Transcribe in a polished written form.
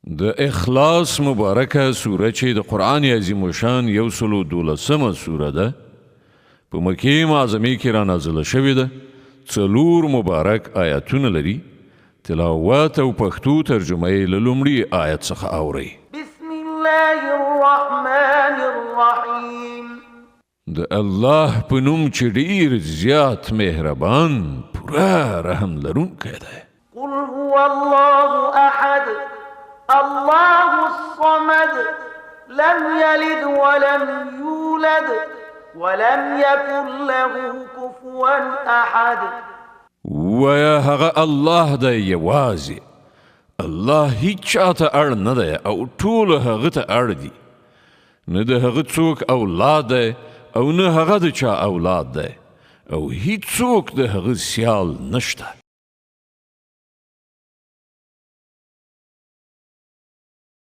د اخلاص مبارکه سوره چې د قرآن عظیم الشان یو سلو دولسمه سوره ده، په مکې معظمې کې را نازله شوې ده. څلور مبارک آیاتونه لري. تلاوت او پښتو ترجمه یې له لومړي آیت څخه اورئ. بسم الله الرحمن الرحیم. د الله په نوم چې ډیر زیات مهربان، پوره رحم لرونکی دی. قل هو الله احد الله الصمد لم يلد ولم يولد ولم يكن له كفوا احد. ووایه هغه الله دی، یوازې الله هیچا ته اړ نه دی او ټول هغه ته اړ دي. نه د هغه څوک اولاد دی او نه هغه د چا اولاد دی او هیڅوک د هغه سیال نشته.